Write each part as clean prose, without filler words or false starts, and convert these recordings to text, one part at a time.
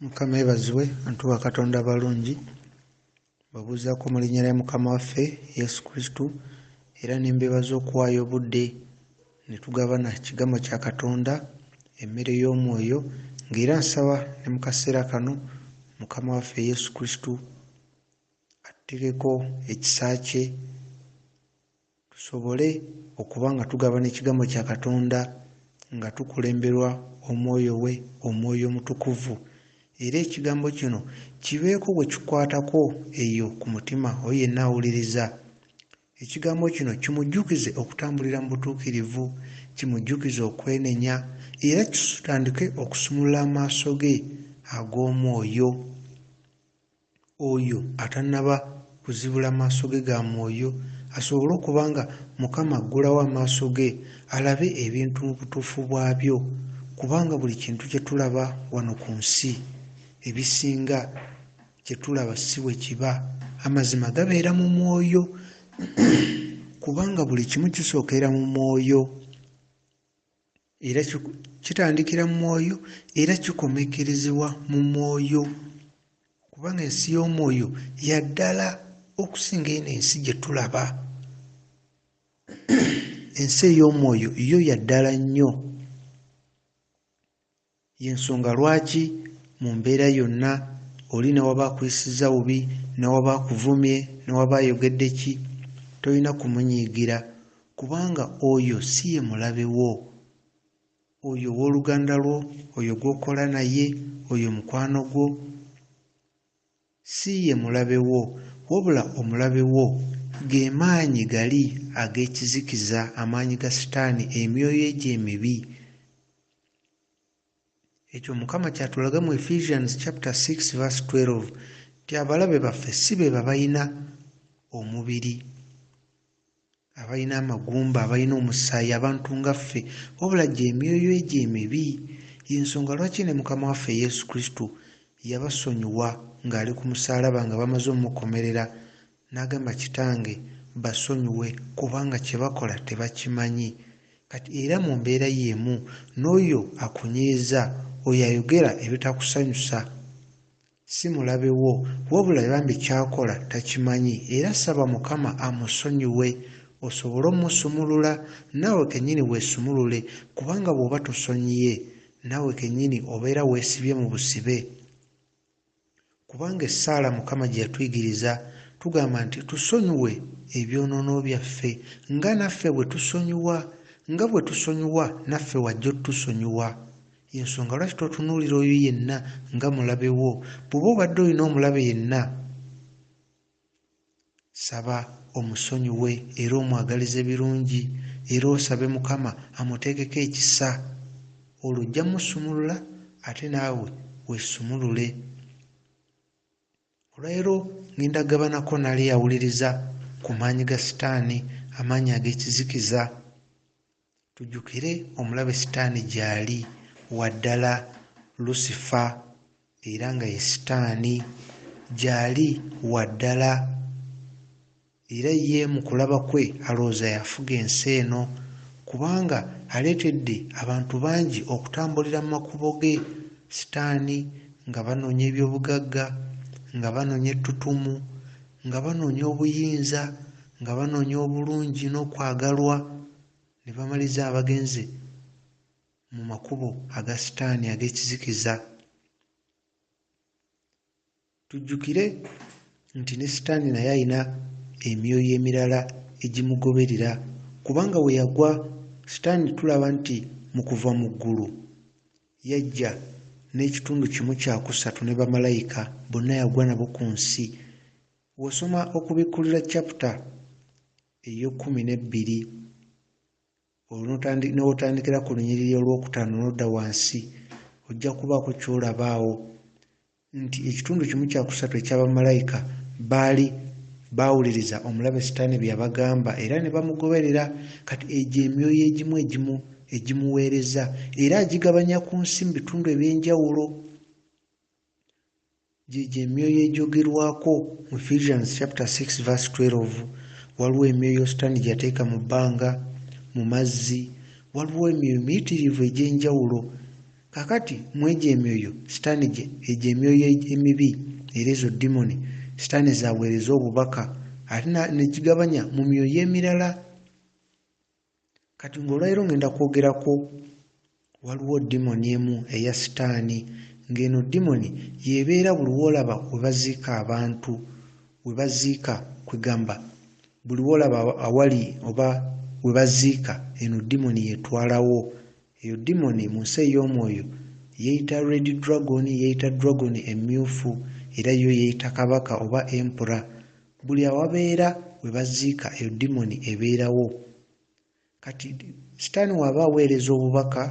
Mukama yeebazibwe, bantu ba Katonda abalungi. Mbabuuzaako mu linnya lya Mukama waffe Yesu Kristo era ne mbeebaza okuwaayo obudde ne tugabana ekigambo kya Katonda, emmere y'omwoyo, ng'era nsaba ne mu kaseera kano Mukama waffe Yesu Kristo atuteekeko ekisa kye tusobole okuba nga tugabana ekigambo kya Katonda nga tukulemberwa Omwoyo we, Omwoyo Omutukuvu. Era ekigambo kino kibeeko bwe kikwatako eyo ku mutima oyo yenna awuliriza. Ekigambo kino kimujjukize okutambulira mu butuukirivu, kimujjukize okwenenya, era kitandike okusumulula amaaso ge ag'omwoyo. Oyo atannaba kuzibula maaso ge ga mwoyo asobole okuba nga Mukama aggulawo amaaso ge alabe ebintu mu butuufu bwabyo, kubanga buli kintu kye tulaba wano ku nsi ebisinga kye tulaba si bwe kiba. Amazima gabeera mu mwoyo, kubanga buli kimu kisookera mu mwoyo, era kitandikira mu mwoyo era kikomekkerezebwa mu mwoyo, kubanga ensi y'omwoyo ya ddala okusinga eno ensi gye tulaba. Ensi ey'omwoyo yo ya ddala nnyo. Y'ensonga lwaki mu mbeera yonna oli ne waba akuyisizza bubi, ne waba akuvumye, ne waba ayogedde ki, tolina kumunyiigira, kubanga oyo si ye mulabe wo. Oyo owooluganda lwo, oyo gw'okola naye, oyo mukwano gwo, si ye mulabe wo, wabula omulabe wo ge maanyi gali ag'ekizikiza, amaanyi ga Sitaani, emyoyo egyo emibi. Ekyo Mukama ky'atulaga mu Ephesians chapter 6 verse 12 nti abalabe baffe si be babalina omubiri, abalina amagumba, abalina omusaayi, abantu nga ffe, wabula gye emyoyo egyo emibi. Y'ensonga lwaki ne Mukama waffe Yesu Kristo yabasonyiwa ng'ali ku musaalaba nga bamaze omukomerera, n'agamba, Kitange basonyiwe kubanga kye bakola tebakimanyi. Kati era mu mbeera y'emu n'oyo akunyiiza, oyo ayogera ebitakusanyusa, si mulabe wo, wabula bambi ky'akola takimanyi, era saba Mukama amusonyiwe osobole omusumulula, naawe kennyini weesumulule, kubanga bw'oba tosonyiye naawe kennyini obeera weesibye mu busibe. Kubanga essaala Mukama gye yatuyigiriza tugamba nti tusonyiwe ebyonoono byaffe nga naffe bwe tusonyiwa, nga bwe tusonyiwa naffe wajja otusonyiwa. Y'ensonga lwaki totunuulira oyo yenna nga mulabe wo. Bw'oba obadde olina omulabe yenna, saba omusonyiwe era omwagalize birungi, era osabe Mukama amuteekeko ekisa. Olwo ojja musumulula ate naawe weesumulule. Olwaleero ngenda kugabanako n'ali awuliriza ku maanyi ga Sitaani, amaanyi ag'ekizikiza. Tujjukire omulabe Sitaani gy'ali waddala, Lusifa era nga ye Sitaani gy'ali waddala, era ye mu kulaba kwe alowooza y'afuga ensi eno, kubanga aleetedde abantu bangi okutambulira mu makubo ge Sitaani, nga banoonya ebyobugagga, nga banoonya ettutumu, nga banoonya obuyinza, nga banoonya obulungi n'okwagalwa, ne bamaliza abagenze mu makubo aga Sitaani ag'ekizikiza. Tujjukire nti ne Sitaani naye alina emyoyo emirala egimugoberera, kubanga bwe yagwa Sitaani tulaba nti mu kuva mu ggulu yajja n'ekitundu kimu kyakusatu ne bamalayika bonna yagwa nabo ku nsi. Bw'osoma Okubikkulirwa chapter ey'ekkumi n'ebbiri n'otandikira ku lunyiriri olwokutaano n'odda wansi, ojja kubaako ky'olaba awo nti ekitundu kimu kyakusatu eky'abamalayika baali baawuliriza omulabe Sitaani bye yabagamba era ne bamugoberera. Kati egyo emyoyo egimu egimu egimuweereza era agigabanya ku nsi mu bitundu eby'enjawulo. Gyegyo emyoyo egyogerwako mu Ephesians chapter 6 verse 12. Waliwo emyoyo Sitaani gye yateeka mu bbanga, mu mazzi, waliwo emyoyo miyitirivu egy'enjawulo. Kaakati mu egyo emyoyo sitaani gye egyo emyoyo emibi era ezo dimoni sitaani z'aweereza obubaka ate ne gigabanya mu myoyo emirala. Kati ng'olwaleero ngenda kwogerako waliwo dimoni emu eya sitaani ng'eno dimoni y'ebeera buli w'olaba we baziika abantu we baziika kwegamba buli w'olaba awali oba we baziika eno dimoni y'etwalawo. Eyo dimoni mu nsi ey'omwoyo yeeyita red dragon, yeeyita dragon emmyufu era yo yeeyita kabaka oba emperor. Buli awabeera we baziika eyo dimoni ebeerawo. Kati sitaani w'aba aweereza obubaka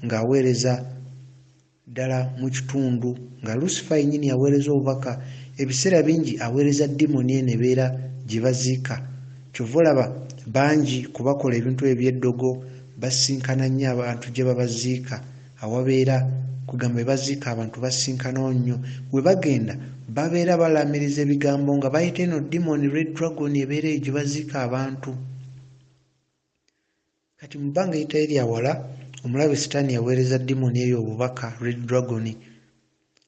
ng'aweereza ddala mu kitundu nga Lusifa yennyini aweereza obubaka, ebiseera bingi aweereza dimoni eno ebeera gye baziika. Ky'ova olaba bangi ku bakola ebintu eby'eddogo basisinkana nnyo abantu gye babaziika awabeera kugamba we baziika abantu basisinkanawo nnyo. We bagenda babeera balaamiriza ebigambo nga bayita eno dimoni red dragon ebeera eyo gye baziika abantu. Kati mu bbanga eritali lya wala, omulabe Sitaani yaweereza dimoni eyo obubaka, Red Dragon,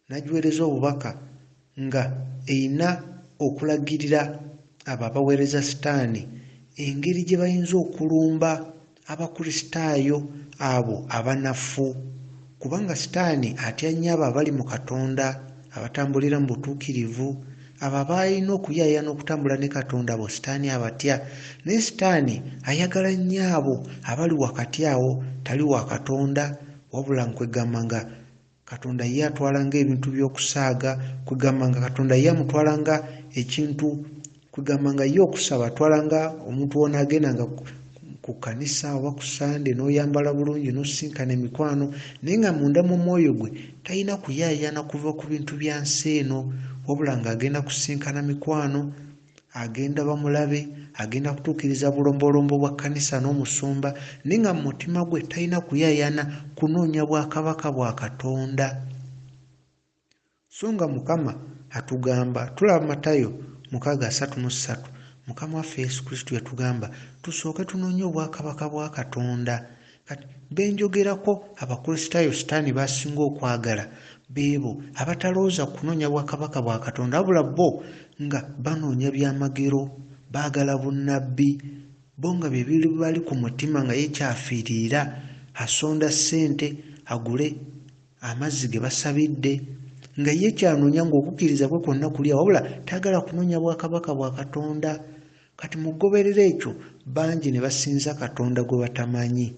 n'agiweereza obubaka nga erina okulagirira abo abaweereza Sitaani engeri gye bayinza okulumba Abakristaayo abo abanafu. Kubanga Sitaani atya nnyo abo abali mu Katonda, abatambulira mu butuukirivu, Abo abalina okuyaayaana okutambula ne Katonda abo Sitaani abatya. Naye Sitaani ayagala nnyo abo abali wakati awo, tali wa Katonda, wabula nkwegamba nga Katonda ye atwala nga ebintu by'okusaaga, kwegamba nga Katonda ye amutwala nga ekintu, kwegamba nga ye okusaba atwala nga omuntu w'onaagenda nga ku kkanisa oba ku Ssande n'oyambala bulungi n'osisinkana emikwano naye nga munda mu mwoyo gwe talina kuyaayaana kuva ku bintu bya nsi eno wabula ng'agenda kusisinkana mikwano, agenda bamulabe, agenda kutuukiriza bulombolombo bwa kkanisa n'omusumba naye nga mu mutima gwe talina kuyaayaana kunoonya bwakabaka bwa Katonda. So nga Mukama atugamba, tulaba Matayo 6:33, Mukama waffe Yesu Kristo yatugamba tusooke tunoonye obwakabaka bwa Katonda. Kati be njogerako Abakristaayo sitaani b'asinga okwagala beebo abatalowooza ku kunoonya bwakabaka bwa Katonda wabula bo nga banoonya byamagero, baagala bunnabbi, bo nga bye bibali ku mutima nga ye ky'afiiririra asonda ssente agule amazzi ge basabidde nga ye ky'anoonya ng'okukkiriza kwe kwonna kuli awo wabula tayagala kunoonya bwakabaka bwa Katonda. Kati mu kugoberera ekyo bangi ne basinza Katonda gwe batamanyi.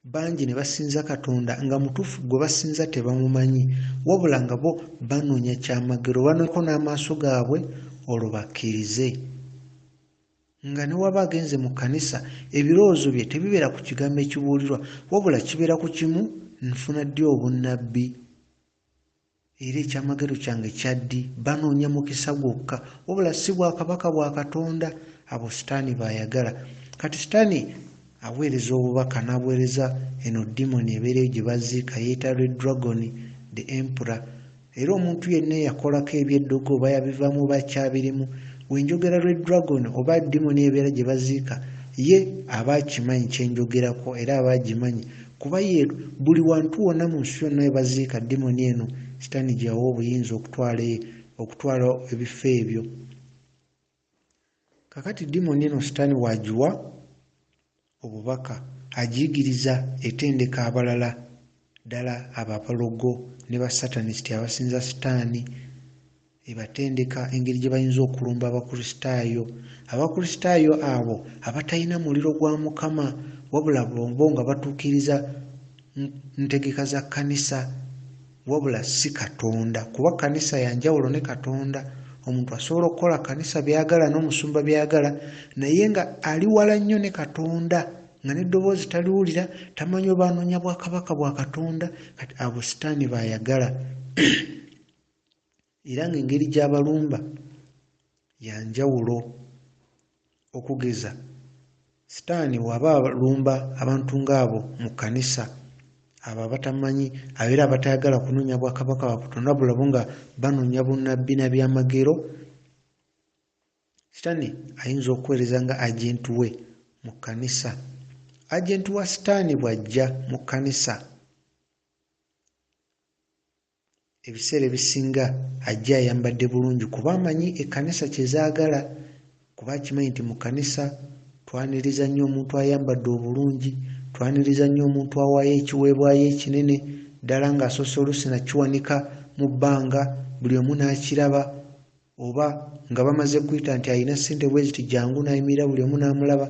Bangi ne basinza Katonda nga mutuufu gwe basinza tebamumanyi wabula nga bo banoonya kyamagero banoonyeko n'amaaso gaabwe olwo bakkirize. Nga ne w'aba agenze mu kkanisa, ebirowoozo bye tebibeera ku Kigambo ekibuulirwa, wabula kibeera ku kimu, Nfuna ddi obunnabbi? Era ekyamagero kyange kya ddi? Banoonya mukisa gwokka, wabula si Bwakabaka bwa Katonda. Abo Sitaani b'ayagala. Kati Sitaani aweereza obubaka, n'abuweereza eno dimoni ebeera eyo gye baziika, yeeyita Red Dragon, the Emperor. Era omuntu yenna eyakolako eby'eddogo oba yabivaamu oba akyabirimu, bwe njogera Red Dragon oba dimoni ebeera gye baziika, ye aba akimanyi kye njogerako era aba agimanyi kuba ye buli wantu wonna mu nsi yonna we baziika dimoni eno Sitaani gye yawa obuyinza okutwala okutwala ebifo ebyo. Kaakati dimoni eno Sitaani bw'agiwa obubaka, agiyigiriza etendeka abalala ddala abo abalogo ne ba Satanist abasinza Sitaani ebatendeka engeri gye bayinza okulumba Abakristaayo. Abakristaayo abo abatalina muliro gwa Mukama wabula bo nga batuukiriza ntegeka za kkanisa wabula si Katonda kuba kkanisa ya njawulo ne Katonda. Omuntu asobola okukola kkanisa by'ayagala n'omusumba by'ayagala naye nga ali wala nnyo ne Katonda nga n'eddoboozi taliwulira, tamanyi oba anoonya bwakabaka bwa Katonda. Kati abo Sitaani b'ayagala era ng'engeri gy'abalumba ya njawulo. Okugeza, Sitaani bw'aba alumba abantu ng'abo mu kkanisa, abo abatamanyi abeera abatayagala kunoonya bwakabaka bwa Katonda wabula bo nga banoonya bunnabbi na byamagero, Sitaani ayinza okuweereza nga agenti we mu kkanisa. Agenti wa Sitaani bw'ajja mu kkanisa, Ebiseera ebisinga ajja ayambadde bulungi kuba amanyi ekkanisa kye zaagala, kuba akimanyi nti mu kkanisa twaniriza nnyo omuntu ayambadde obulungi, twaniriza nnyo omuntu awaayo ekiweebwayo ekinene ddala ng'asoose oluusi nakiwanika mu bbanga buli omu n'akiraba, oba nga bamaze kuyita nti alina ssente bwe ziti jangu n'ayimirira buli omu n'amulaba.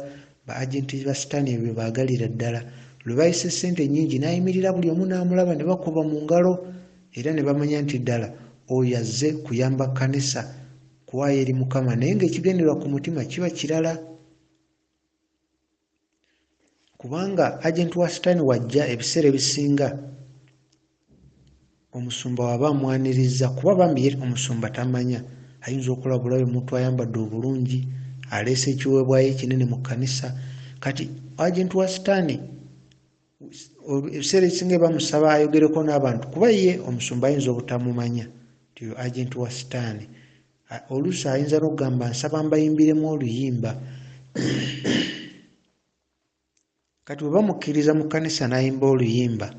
Ba agenti ba sitaani ebyo bye baagalira ddala. Lwe bayise ssente ennyingi n'ayimirira buli omu n'amulaba ne bakuba mu ngalo era ne bamanya nti ddala oyo azze kuyamba kkanisa kuwaayo eri Mukama, naye ng'ekigendererwa ku mutima kiba kirala. Kubanga agenti wa sitaani wajja ebiseera ebisinga omusumba waba amwanirizza, kuba bambi ye omusumba tamanya, ayinza okulaba bulabi omuntu ayambadde obulungi aleese ekiweebwayo ekinene mu kkanisa. Kati agenti wa sitaani ebiseera ebisinga bamusaba ayogereko n'abantu, kuba ye omusumba ayinza obutamumanya nti oyo agenti wa sitaani. Oluusi ayinza n'okugamba nsaba mbayimbiremu oluyimba. Kati bwe bamukkiriza mu kkanisa n'ayimba oluyimba,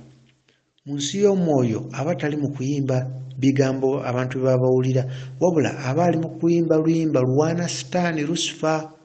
mu nsi y'omwoyo aba tali mu kuyimba bigambo abantu bye baba bawulira, wabula aba ali mu kuyimba luyimba luwaana sitaani Lusifa,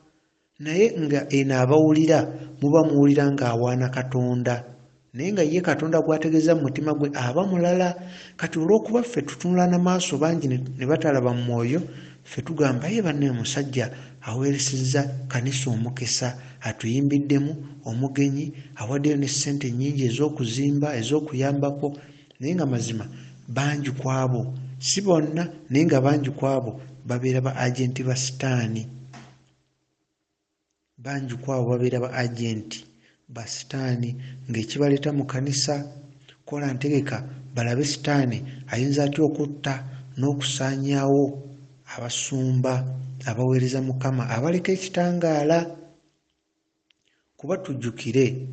naye nga eno abawulira muba muwulira ng'awaana Katonda, naye nga ye Katonda gw'ategeeza mu mutima gwe aba mulala. Kati olw'okuba ffe tutunula na maaso bangi ne batalaba mu mwoyo, ffe tugamba ye banne omusajja aweeresezza kkanisa omukisa, atuyimbiddemu omugenyi, awaddeyo ne ssente nnyingi ez'okuzimba, ez'okuyambako, naye nga mazima bangi ku abo, si bonna, naye nga bangi ku abo babeera ba agenti ba sitaani. Bangi ku abo babeera ba agenti ba sitaani, ng'ekibaleeta mu kkanisa kola ntegeka balabe sitaani ayinza atya okutta n'okusaanyaawo abasumba abaweereza Mukama abaleka ekitangaala. Kuba tujjukire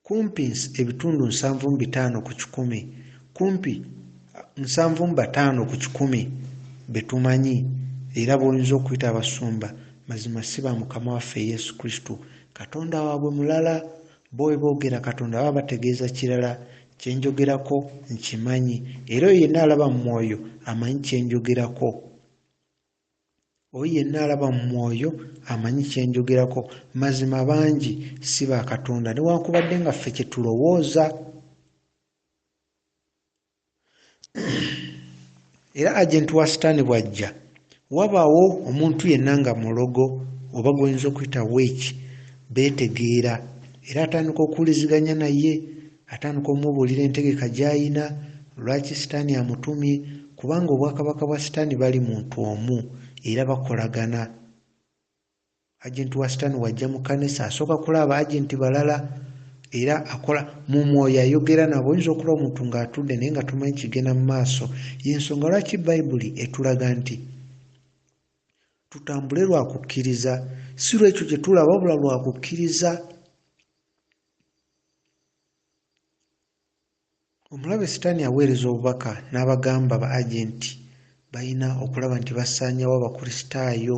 kumpi ebitundu 75 ku kikumi, kumpi 75 ku kikumi be tumanyi era b'oyinza okuyita abasumba, mazima si ba Mukama waffe Yesu Kristo. Katonda waabwe mulala, bo bwe boogera Katonda baba bategeeza kirala. Kye njogerako nkimanyi, era oyo yenna alaba mu mwoyo amanyi kye njogerako. Oyo yenna alaba mu mwoyo amanyi kye njogerako. Mazima bangi si ba Katonda, newankubadde nga ffe kye tulowooza. Era agenti wa sitaani bw'ajja, wabaawo omuntu yenna nga mulogo oba gw'oyinza okuyita weeki, beetegeera era atandika okuwuliziganya naye, atandika omubuulira entegeka gy'ayina, lwaki sitaani amutumye, kubanga obwakabaka bwa sitaani bali muntu omu era bakolagana. Agenti wa sitaani wajja mu kkanisa asooka kulaba agenti balala era akola mu mwoyo, ayogera nabo. Oyinza okulaba omuntu ng'atudde naye nga tomanyi kigenda mu maaso. Y'ensonga lwaki Bayibuli etulaga nti tutambule lwa kukkiriza, si lwekyo kye tulaba wabula lwa kukkiriza. Omulabe sitaani aweereza obubaka n'abagamba ba agenti balina okulaba nti basaanyawo Abakristaayo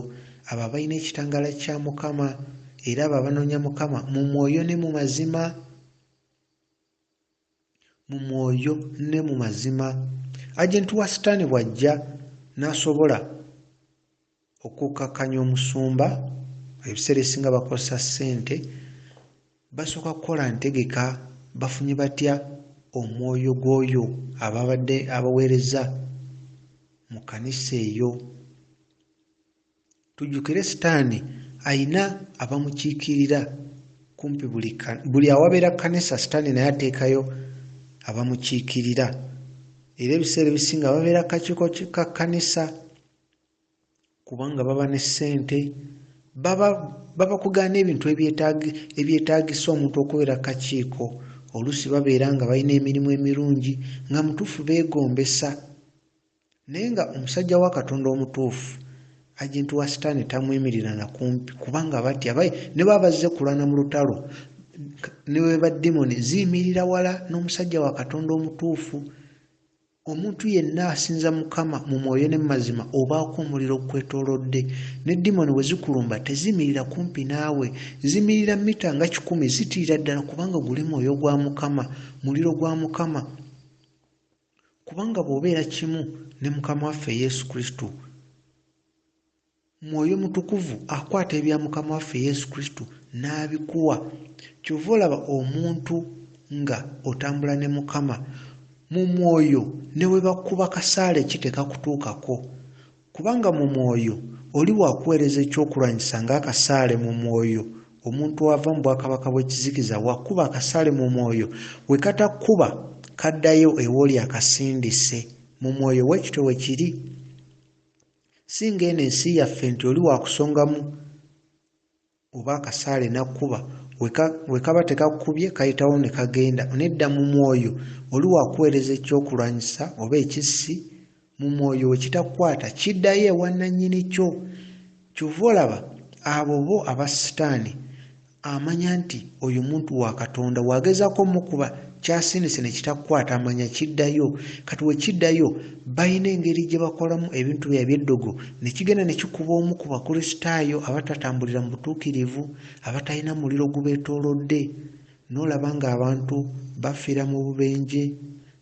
abo abalina ekitangaala kya Mukama era abo abanoonya Mukama mu mwoyo ne mu mazima. Mu mwoyo ne mu mazima. Agenti wa sitaani bw'ajja n'asobola okukkakkanya omusumba, ebiseera ebisinga bakozesa ssente, basooka kukola ntegeka bafunye batya omwoyo gw'oyo ababadde abaweereza mu kkanisa eyo. Tujjukire sitaani ayina abamukiikirira kumpi buli awabeera kkanisa sitaani naye ateekayo abamukiikirira, era ebiseera ebisinga babeera kakiiko ka kkanisa kubanga baba ne ssente, baba babakugaana ebintu ebyetaagisa omuntu okubeera kakiiko. Oluusi babeera nga balina emirimu emirungi nga mutuufu beegombesa, naye nga omusajja wa Katonda omutuufu agenti wa sitaani tamwemirira na kumpi, kubanga batya ne baba bazze kulwana mu lutalo ne bwe ba demoni ziyimirira wala n'omusajja wa Katonda omutuufu. Omuntu yenna asinza Mukama mu mwoyo ne mu mazima obaako omuliro ogukwetoolodde. Ne dimoni bwe zikulumba teziyimirira kumpi naawe, ziyimirira mita nga 100, zitiira ddala kubanga guli mwoyo gwa Mukama, muliro gwa Mukama. Kubanga bw'obeera kimu ne Mukama waffe Yesu Kristo, Mwoyo Mutukuvu akwata ebya Mukama waffe Yesu Kristo n'abikuwa. Kyova olaba omuntu nga otambula ne Mukama mu mwoyo, ne we bakuba kasaale ki tekakutuukako. Kubanga mu mwoyo oli wakuweereza ekyokulwanyisa ng'akasaale mu mwoyo. Omuntu ava mu bwakabaka bw'ekizikiza wakuba akasaale mu mwoyo, we katakuba kaddayo ew'oli akasindise. Mu mwoyo wekityo we kiri. Si ng'eno ensi yaffe nti oli wakusongamu oba akasaale n'akkuba, we kaba tekakubye kayitawo ne kagenda. Nedda, mu mwoyo oli wakuweereza ekyokulwanyisa oba ekissi mu mwoyo, we kitakukwata kiddayo ewa nnannyini kyo. Kyova olaba abo bo aba sitaani amanya nti oyo muntu wa Katonda, bw'agezaako omukuba kyasindise ne kitakukwata amanya kiddayo. Kati we kiddayo balina engeri gye bakolamu ebintu byabwe eby'eddogo ne kigenda ne kikuba omu ku Bakristaayo abatatambulira mu butuukirivu, abatalina muliro gubeetoolodde. N'olaba ng'abantu bafiira mu bubenje,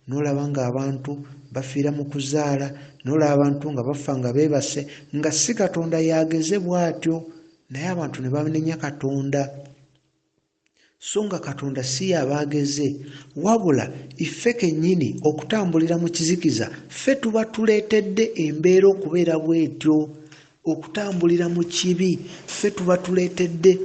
n'olaba ng'abantu bafiira mu kuzaala, n'olaba abantu nga bafa nga beebase, nga si Katonda y'ageze bw'atyo, naye abantu ne banenya Katonda. So nga Katonda si y'aba ageze, wabula iffe kennyini okutambulira mu kizikiza ffe tuba tuleetedde embeera okubeera bw'etyo. Okutambulira mu kibi ffe tuba tuleetedde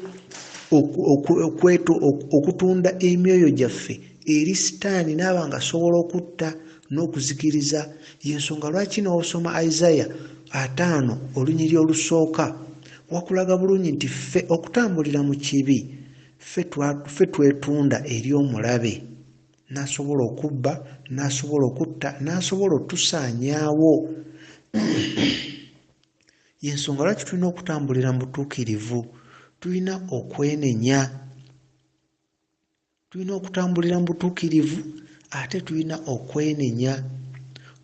okutunda emyoyo gyaffe eri sitaani n'aba nga asobola okutta n'okuzikiriza. Y'ensonga lwaki n'osoma Isaya 50 olunyiriri olusooka wakulaga bulungi nti ffe okutambulira mu kibi ffe twetunda eri omulabe n'asobola okubba, n'asobola okutta, n'asobola otusaanyaawo. Y'ensonga lwaki tulina okutambulira mu butuukirivu, tulina okwenenya, tulina okutambulira mu butuukirivu ate tulina okwenenya,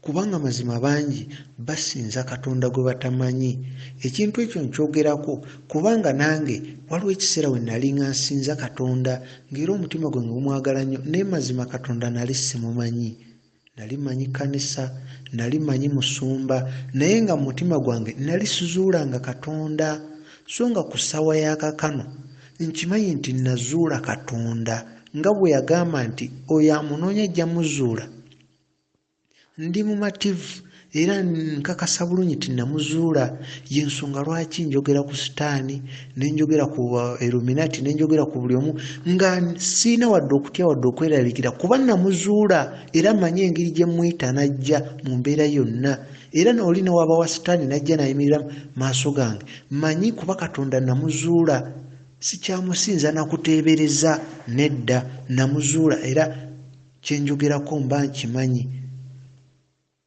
kubanga mazima bangi basinza Katonda gwe batamanyi. Ekintu ekyo nkyogerako kubanga nange waliwo ekiseera we nali nga nsinza Katonda ng'era omutima gwange gumwagala nnyo, naye mazima Katonda nali simumanyi. Nali mmanyi kkanisa, nali mmanyi musumba, naye nga mu mutima gwange nali sizuulanga Katonda. So nga ku ssaawa ya kaakano nkimanyi nti nazuula Katonda, nga bwe yagamba nti oyo amunoonya ajja muzuula. Ndi mumativu era nkakasa bulungi nti namuzuula. Y'ensonga lwaki njogera ku sitaani, ne njogera ku Illuminati, ne njogera ku buli omu nga siina wadde okutya wadde okweraliikirira, kuba namuzuula era mmanyi engeri gye mmuyita n'ajja mu mbeera yonna. Era oli ne waba wa sitaani n'ajja n'ayimirira mu maaso gange, mmanyi kuba Katonda namuzuula. Sikyamusinza na kuteebereza, nedda, namuzuula era kye njogerako mba nkimanyi.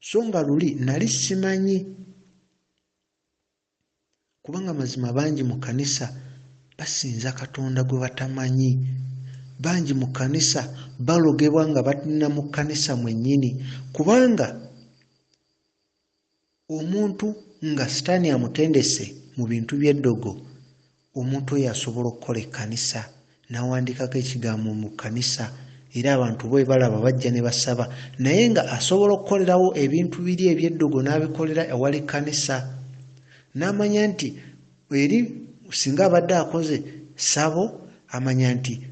So nga luli nali simanyi, kubanga mazima bangi mu kkanisa basinza Katonda gwe batamanyi. Bangi mu kkanisa balogebwa nga balina mu kkanisa mwennyini, kubanga omuntu nga sitaani amutendese mu bintu by'eddogo, omuntu oyo asobola okukola ekkanisa n'awandiikako ekigambo mu kkanisa, era abantu bwe balaba bajja ne basaba, naye nga asobola okukolerawo ebintu biri eby'eddogo n'abikolera ewali kkanisa, n'amanya nti eri singa abadde akoze ssabo, amanya nti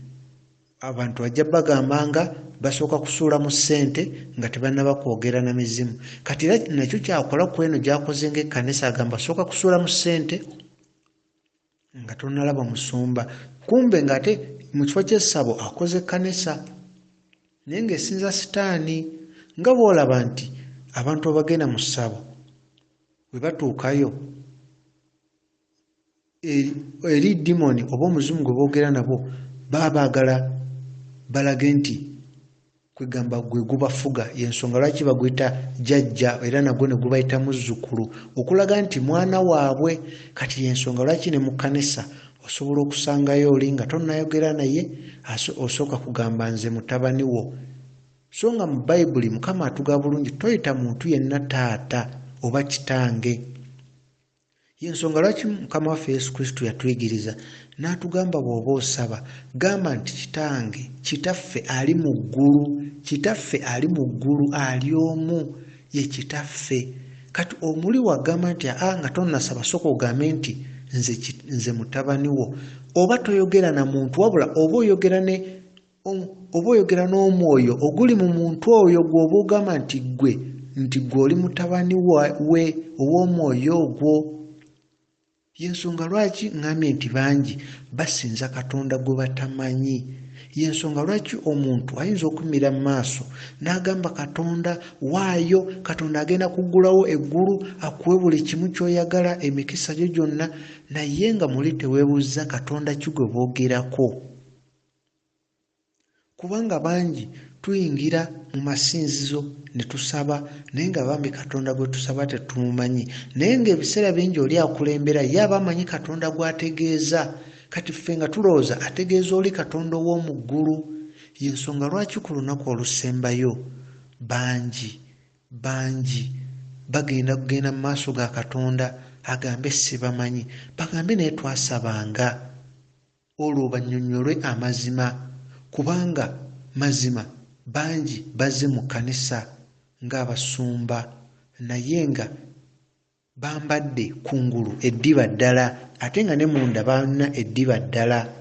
abantu bajja bagambanga basooka kusuulamu ssente nga tebannaba kwogera na mizimu. Kati era nakyo kyakola ku eno gy'akoze ng'ekkanisa, agamba sooka kusuulamu ssente nga tonnalaba musumba, kumbe ng'ate mu kifo ky'essabo akoze kkanisa naye ng'esinza sitaani. Nga bw'olaba nti abantu abagenda mu ssabo bwe batuukayo eri dimoni oba omuzimu gwe boogera nabo, baba baagala balage nti kwegamba gwe gubafuga. Y'ensonga lwaki baguyita jjajja era nagwo ne gubayita muzzukulu, okulaga nti mwana waabwe. Kati y'ensonga lwaki ne mu kkanisa osobola okusangayo oli nga tonnayogera naye osooka kugamba nze mutabani wo. So nga mu Bayibuli Mukama atugamba bulungi toyita muntu yenna taata oba kitange. Y'ensonga lwaki Mukama waffe Yesu Kristo yatuyigiriza n'atugamba, bw'oba osaba gamba nti, Kitange, Kitaffe ali mu ggulu, Kitaffe ali mu ggulu ali omu, ye Kitaffe. Kati omuli wagamba nti aa, nga tonnasaba sooka ogambe nti nze mutabani wo. Oba toyogera na muntu, wabula oba oyogera ne oba oyogera n'omwoyo oguli mu muntu oyo gw'oba ogamba nti ggwe, nti ggwe oli mutabani we ow'omwoyo ogwo. Y'ensonga lwaki ŋŋambye nti bangi basinza Katonda gwe batamanyi. Y'ensonga lwaki omuntu ayinza okumira mu maaso n'agamba Katonda waayo, Katonda agenda kuggulawo eggulu akuwe buli kimu ky'oyagala, emikisa gyo gyonna, naye nga muli teweebuuzza Katonda ki gwe boogerako. Kubanga bangi tuyingira mu masinzizo ne tusaba, naye nga bambi Katonda gwe tusaba tetumumanyi, naye ng'ebiseera bingi oli akulembera ye aba amanyi Katonda gw'ategeeza. Kati ffe nga tulowooza ategeeza oli Katonda ow'omu ggulu. Y'ensonga lwaki ku lunaku olusembayo bangi bangi bagenda kugenda mu maaso ga Katonda agambe sibamanyi, bagambe naye twasabanga, olwo bannyonnyolwe amazima. Kubanga mazima bangi bazze mu kkanisa ng'abasumba, naye nga bambadde kungulu eddiba ddala, ate nga ne munda balina eddiba ddala.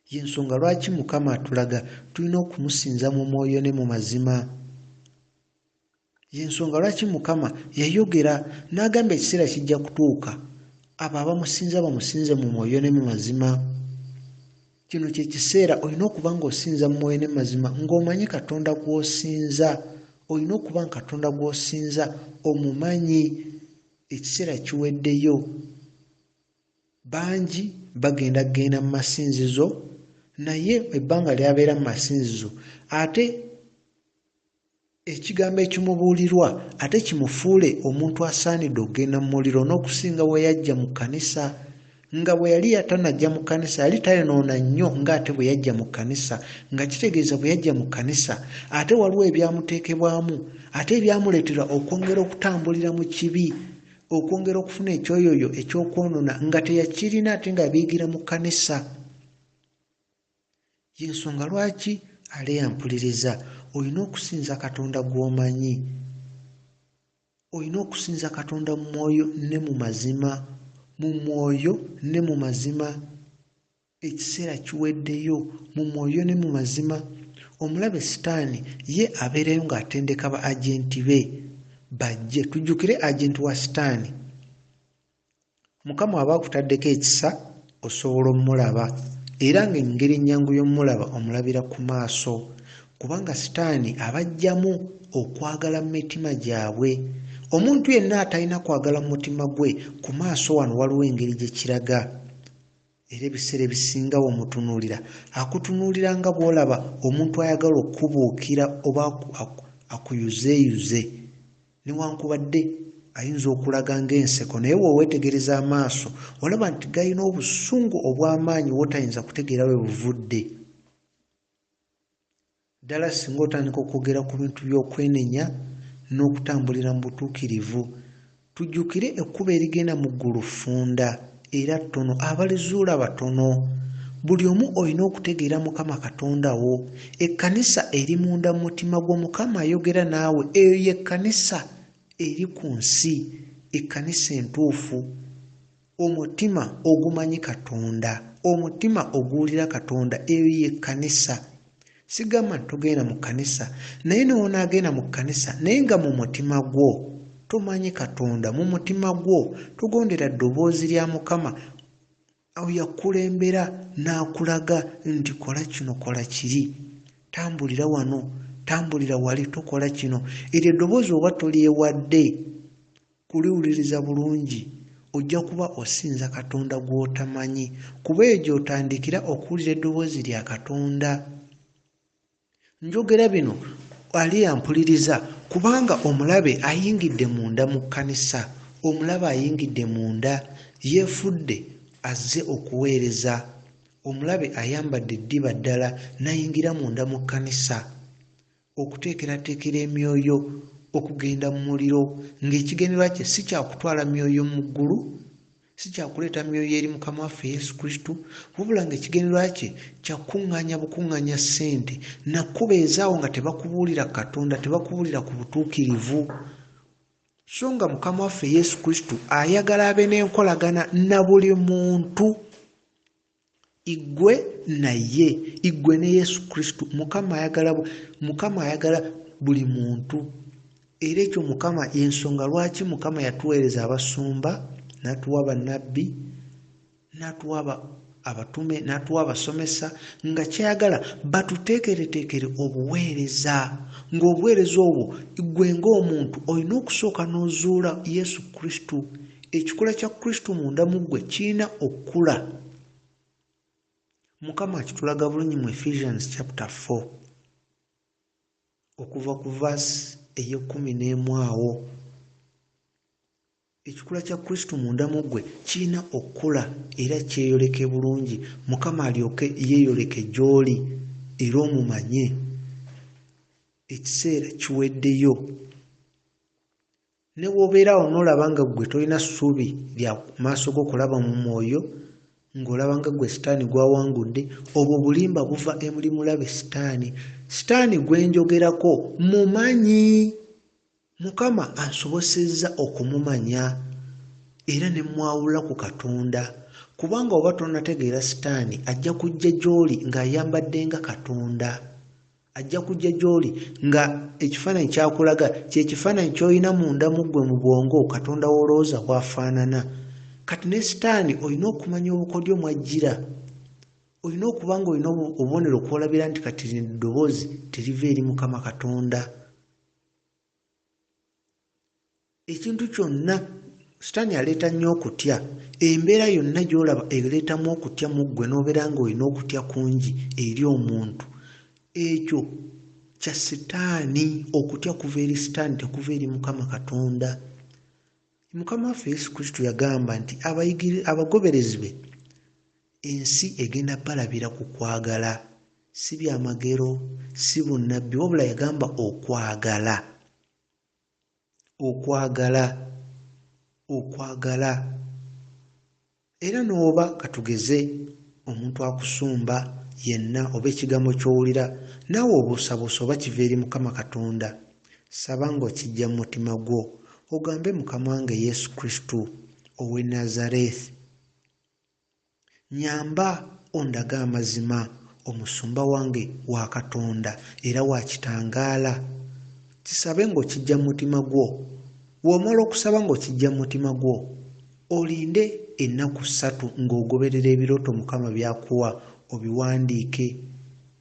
Y'ensonga lwaki Mukama atulaga tulina okumusinza mu mwoyo ne mu mazima. Y'ensonga lwaki Mukama yayogera n'agamba ekiseera kijja kutuuka abo abamusinza bamusinze mu mwoyo ne mu mazima. Kino kye kiseera olina okuba ng'osinza mu mwoyo ne mu mazima, ng'omanyi Katonda gw'osinza. Olina okuba nga Katonda gw'osinza omumanyi. Ekiseera kiweddeyo. Bangi bagenda kugenda mu masinzizo, naye ebbanga ly'abeera mu masinzizo ate ekigambo ekimubuulirwa ate kimufuule omuntu asaanidde okugenda mu muliro n'okusinga bwe yajja mu kkanisa. Nga bwe yali tanajja mu kkanisa yali tayonoona nnyo ng'ate bwe yajja mu kkanisa, nga kitegeeza bwe yajja mu kkanisa ate waliwo ebyamuteekebwamu ate ebyamuleetera okwongera okutambulira mu kibi, okwongera okufuna ekyoyoyo eky'okwonoona nga teyakirina ate nga biyigira mu kkanisa. Y'ensonga lwaki Aleya mpuliriza, olina okusinza Katonda gw'omanyi. Olina okusinza Katonda mu mwoyo ne mu mazima, mu mwoyo ne mu mazima. Ekiseera kiweddeyo, mu mwoyo ne mu mazima. Omulabe Sitaani ye abeerayo ng'atendeka ba agenti be bajje. Tujjukire agenti wa Sitaani. Mukama aba akutaddeko ekisa osobola omulaba, era ng'engeri ennyangu y'omulaba omulabira ku maaso, kubanga Sitaani abaggyamu okwagala mu mitima gyabwe. Omuntu yenna atalina kwagala mu mutima gwe, ku maaso wano waliwo engeri gye kiraga. Era ebiseera ebisinga w'omutunuulira, akutunuulira nga bw'olaba omuntu ayagala okukubuukira oba akuyuzeeyuze, newankubadde ayinza okulaga ng'enseko, naye bw'oweetegereza amaaso olaba nti galina obusungu obw'amaanyi w'otayinza kutegeera we buvudde. Ddala singa otandika okwogera ku bintu by'okwenenya n'okutambulira mu butuukirivu. Tujjukire ekkubo erigenda mu ggulu ffunda era ttono, abalizuula batono. Buli omu olina okutegeera Mukama Katonda wo. Ekkanisa eri munda mu mutima gwo, Mukama ayogera naawe. Eyo y'ekkanisa eri ku nsi, ekkanisa entuufu. Omutima ogumanyi Katonda, omutima oguwulira Katonda, eyo y'ekkanisa. Sigamba nti togenda mu kkanisa, naye ne w'onaagenda mu kkanisa naye nga mu mutima gwo tomanyi Katonda, mu mutima gwo togondera ddoboozi lya Mukama oyo akulembera n'akulaga nti kola kino, kola kiri, tambulira wano, tambulira wali, tokola kino. Eryo eddoboozi oba tolyewadde kuliwuliriza bulungi, ojja kuba osinza Katonda gw'otamanyi, kuba eyo gy'otandikira okuwulira eddoboozi lya Katonda. Njogera bino ali ampuliriza, kubanga omulabe ayingidde munda mu kkanisa, omulabe ayingidde munda, yeefudde azze okuweereza. Omulabe ayambadde eddiba ddala n'ayingira munda mu kkanisa okuteekerateekera emyoyo okugenda mu muliro, ng'ekigendererwa kye si kya kutwala myoyo mu ggulu, si kya kuleeta myoyo eri Mukama waffe Yesu Kristo, wabula ng'ekigendererwa kye kya kukuŋŋaanya bukuŋŋaanya ssente na kukubeezaawo nga tebakubuulira Katonda, tebakubuulira ku butuukirivu. So nga Mukama waffe Yesu Kristo ayagala abe n'enkolagana na buli muntu, Iggwe naye, iggwe ne Yesu Kristo. Mukama ayagala buli muntu. Era ekyo Mukama, y'ensonga lwaki Mukama yatuweereza abasumba, n'atuwa bannabbi, n'atuwa abatume, n'atuwa abasomesa, nga ky'ayagala batuteekereteekere obuweereza, ng'obuweereza obwo ggwe ng'omuntu olina okusooka n'ozuula Yesu Kristo. Ekikula kya Kristo munda mu ggwe kirina okukula. Mukama akitulaga bulungi mu Ephesians chapter 4 okuva ku verse ey'ekkumi n'emu awo. Ekikula kya Kristo munda mu ggwe kirina okukula era kyeyoleke bulungi, Mukama alyoke yeeyoleke gy'oli era omumanye. Ekiseera kiweddeyo. Ne bw'obeera awo n'olaba nga ggwe tolina ssuubi lya maaso go kulaba mu mwoyo, ng'olaba nga ggwe sitaani gw'awangudde, obwo bulimba buva emuli mulabe sitaani. Sitaani gwe njogerako mmumanyi. Mukama ansobosezza okumumanya era ne mmwawula ku Katonda. Kubanga oba tonnategeera sitaani, ajja kujja gy'oli ng'ayambadde nga Katonda. Ajja kujja gy'oli nga ekifaananyi ky'akulaga kye kifaananyi ky'olina munda mu ggwe mu bwongo Katonda w'olowooza bw'afaanana. Kati ne sitaani olina okumanya obukodyo mw'ajjira. Olina okuba ng'olina obubonero kw'olabira nti kati lino eddoboozi teriva eri Mukama Katonda. Ekintu kyonna sitaani aleeta nnyo okutya. Embeera yonna gy'olaba ereetamu okutya mu ggwe n'obeera ng'olina okutya kungi eri omuntu, ekyo kya sitaani. Okutya kuva eri sitaani, tekuva eri Mukama Katonda. Mukama waffe Yesu Kristo yagamba nti abagoberezi be ensi egenda balabira ku kwagala, si byamagero, si bunnabbi, wabula yagamba okwagala. Okwagala, okwagala. Era n'oba katugeze omuntu akusumba yenna oba ekigambo ky'owulira naawe obuusabuusa oba kiva eri Mukama Katonda, saba ng'okiggya mu mutima gwo ogambe Mukama wange Yesu Kristo ow'e Nazareth, Nnyamba ondage amazima. Omusumba wange wa Katonda era wa kitangaala. Kisabe ng'okiggya mu mutima gwo. Bw'omala okusaba ng'okiggya mu mutima gwo, olinde ennaku ssatu ng'ogoberera ebirooto Mukama by'akuwa obiwandiike.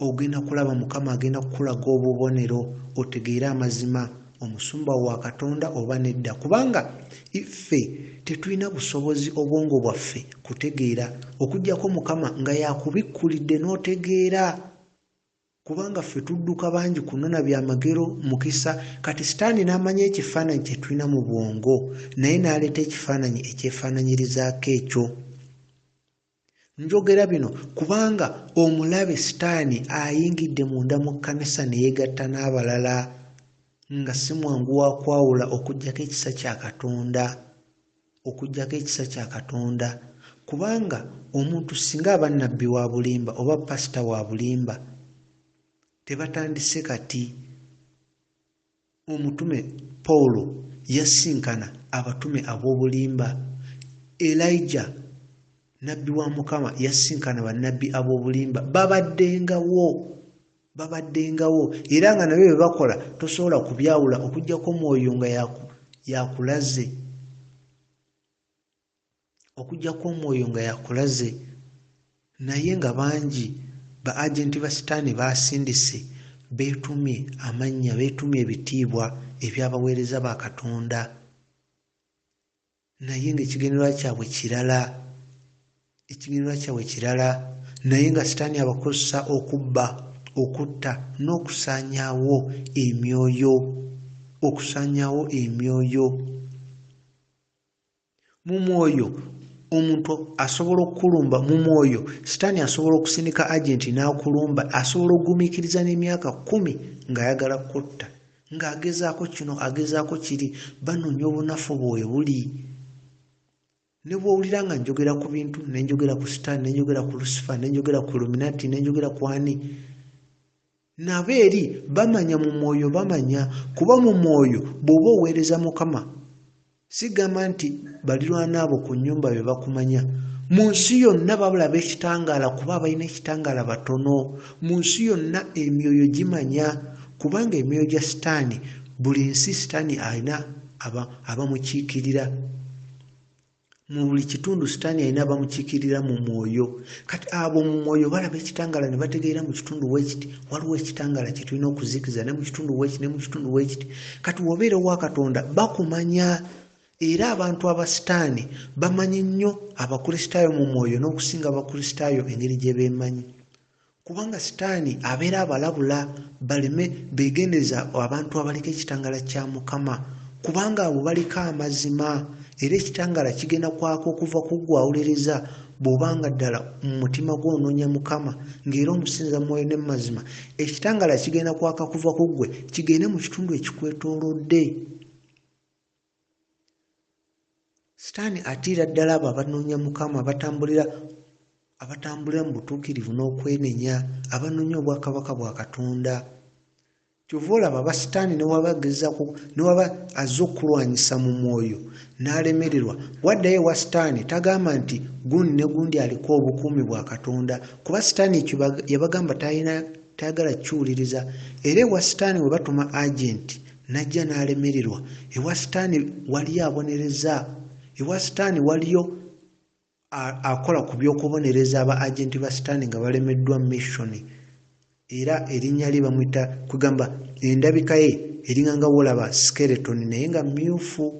Ogenda kulaba Mukama agenda kukulaga obubonero otegeere amazima. Omusumba wo wa Katonda oba nedda, kubanga ffe tetulina busobozi obwongo bwaffe kutegeera okuggyako Mukama nga y'akubikkulidde n'otegeera, kubanga ffe tudduka bangi kunona byamagero, mukisa, kati sitaani n'amanya ekifaananyi kye tulina mu bwongo naye n'aleeta ekifaananyi ekyefaananyirizaako ekyo. Njogera bino kubanga omulabe sitaani ayingidde munda mu kkanisa ne yeegatta n'abalala nga si mwangu wa kwawula okuggyako ekisa kya Katonda, okuggyako ekisa kya Katonda. Kubanga omuntu singa aba nnabbi wa bulimba oba pasita wa bulimba, tebatandise kati. Omutume Pawulo yasisinkana abatume ab'obulimba. Elijah, nnabbi wa Mukama, yasisinkana bannabbi ab'obulimba. Babaddengawo, babaddengawo, era nga nabyo bye bakola tosobola kubyawula okuggyako Mwoyo nga y'akulaze. Okuggyako Omwoyo nga y'akulaze. Naye nga bangi ba agenti ba sitaani b'asindise beetumye amannya, beetumye ebitiibwa eby'abaweereza ba Katonda, naye ng'ekigendererwa kyabwe kirala, ekigendererwa kyabwe kirala, naye nga sitaani abakozesa okubba, okutta, n'okusaanyaawo emyoyo, okusaanyaawo emyoyo. Mu mwoyo, omuntu asobola okukulumba mu mwoyo. Sitaani asobola okusindika agenti n'akulumba. Asobola okugumiikiriza n'emyaka kkumi ng'ayagala kukutta, Ng'agezaako kino, agezaako kiri, banoonya obunafu bwe buli. Ne bw'owulira nga njogera ku bintu, ne njogera ku Sitaani, ne njogera ku Lusifa, ne njogera ku Illuminati, ne njogera ku ani, nabo eri bamanya mu mwoyo, bamanya kuba mu mwoyo bw'oba oweereza Mukama. Sigamba nti balirwana abo ku nnyumba be bakumanya. Mu nsi yonna balaba ekitangaala, kuba abalina ekitangaala batono. Mu nsi yonna emyoyo gimanya, kubanga emyoyo gya Sitaani, buli nsi Sitaani alina abamukiikirira. Mu buli kitundu Sitaani alina abamukiikirira mu mwoyo. Kati abo mu mwoyo balaba ekitangaala ne bategeera mu kitundu weekiti waliwo ekitangaala kye tulina okuzikiza, ne mu kitundu weekiti, ne mu kitundu weekiti. Kati w'obeera owa Katonda bakumanya. Era abantu aba Sitaani bamanyi nnyo Abakristaayo mu mwoyo n'okusinga Abakristaayo engeri gye beemanyi. Kubanga Sitaani abeera abalabula baleme beegendereza abantu abaliko ekitangaala kya Mukama, kubanga abo baliko amazima, era ekitangaala kigenda kwaka okuva ku ggwe awuliriza bw'oba nga ddala mu mutima gwo onoonya Mukama ng'era omusinza mu mwoyo ne mu mazima. Ekitangaala kigenda kwaka kuva ku ggwe kigende mu kitundu ekikwetoolodde. Sitaani atiira ddala abo abanoonya Mukama, abatambulira mu butuukirivu n'okwenenya, abanoonya obwakabaka bwa Katonda. Kyova olaba aba Sitaani ne waba agezaako, ne waba azze okukulwanyisa mu mwoyo n'alemererwa, waddayo ewa Sitaani tagamba nti gundi ne gundi aliko obukuumi bwa Katonda, kuba Sitaani ekyo yabagamba tayagala kukiwuliriza. Era ewa Sitaani we batuma agenti n'ajja n'alemererwa, ewa Sitaani waliyo abonereza, ewa Sitaani waliyo akola ku by'okubonereza aba agenti ba Sitaani nga balemeddwa missioni. Era erinnya lye bamuyita, kugamba endabika ye eringa nga w'olaba skeleton naye nga myufu,